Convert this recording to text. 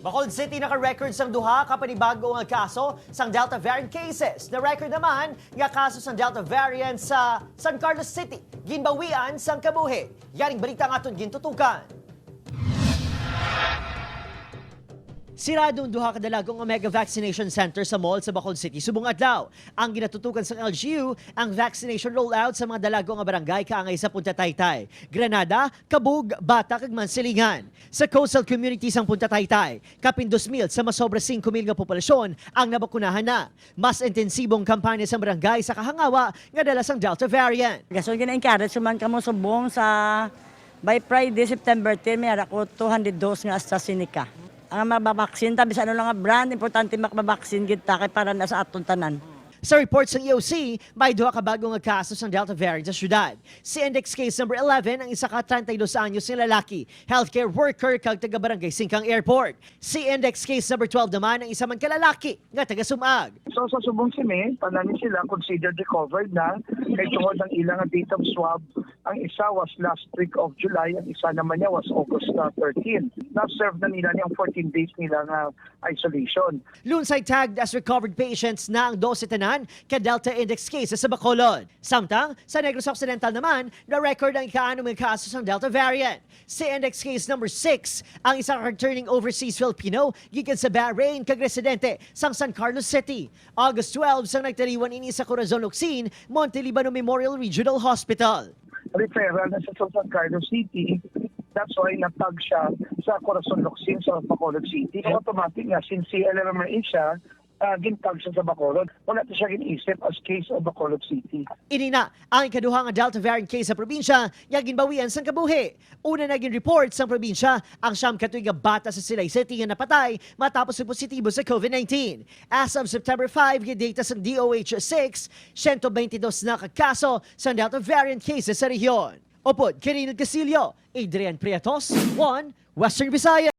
Bacolod City naka-record sang duha ka panibago nga kaso sang Delta variant cases. Na-record naman nga kaso sang Delta variant sa San Carlos City. Ginbawian sang kabuhi. Yaring balita nga aton gintutukan. Siradong duha ka dalagong Omega Vaccination Center sa mall sa Bacolod City subong adlaw. Ang ginatutukan sa LGU ang vaccination rollout sa mga dalagong nga barangay kaangay sa Punta Taytay, Granada, Kabug, Batac ug Mansilingan. Sa coastal communities ang Punta Taytay, kapin 2,000 sa masobra 5,000 nga populasyon ang nabakunahan na. Mas intensibong kampanya sa barangay sa Kahangawa nga dala sang Delta variant. Gason gina-encourage man kamo subong sa by Friday, September 10, may ara ko 200 dose nga AstraZeneca. Ang mababaksin ta bisan ano lang nga brand, importante makabaksin gid ta kay para na sa aton tanan. Sa reports ng EOC, may duha ka bagong nga kaso ng Delta variant sa syudad. Si index case number 11 ang isa ka 32 anyos nga lalaki, healthcare worker kag taga Barangay Singcang Airport. Si index case number 12 naman ang isa man ka lalaki nga taga Sum-ag. So sa subong sini, tanan sila considered recovered na kay tungod ang ilang date of swab, ang isa was last week of July, ang isa naman niya was August na 13. Na-serve na nila niyang 14 days nila nga isolation. Lunsay tagged as recovered patients na ang 12 tanan ka Delta index cases sa Bacolod. Samtang, sa Negros Occidental naman, na-record ang ika-anom nga kaso ng Delta variant. Si index case number 6, ang isang returning overseas Filipino gikan sa Bahrain kag residente sang San Carlos City. August 12 sang nagtaliwan ini sa Corazon Locsin, Montelibano Memorial Regional Hospital. Referral na sa San Carlos City. That's why natag siya sa Corazon Locsin sa Bacolod City. So automatic nga, since CLMRA siya, gintag siya sa Bacolod. Wala to siya ginisip as case of Bacolod City. Ini na ang ikaduha nga Delta variant case sa probinsya nga ginbawian sang kabuhi. Una naging report sang probinsya ang 9 ka tuig nga bata sa Silay City nga napatay matapos sa positibo sa COVID-19. As of September 5, gidata sang DOH 6, 122 na ka kaso sang Delta variant cases sa rehiyon. Upod, Quirino Casillo, Adrian Prietos, 1, Western Visayas.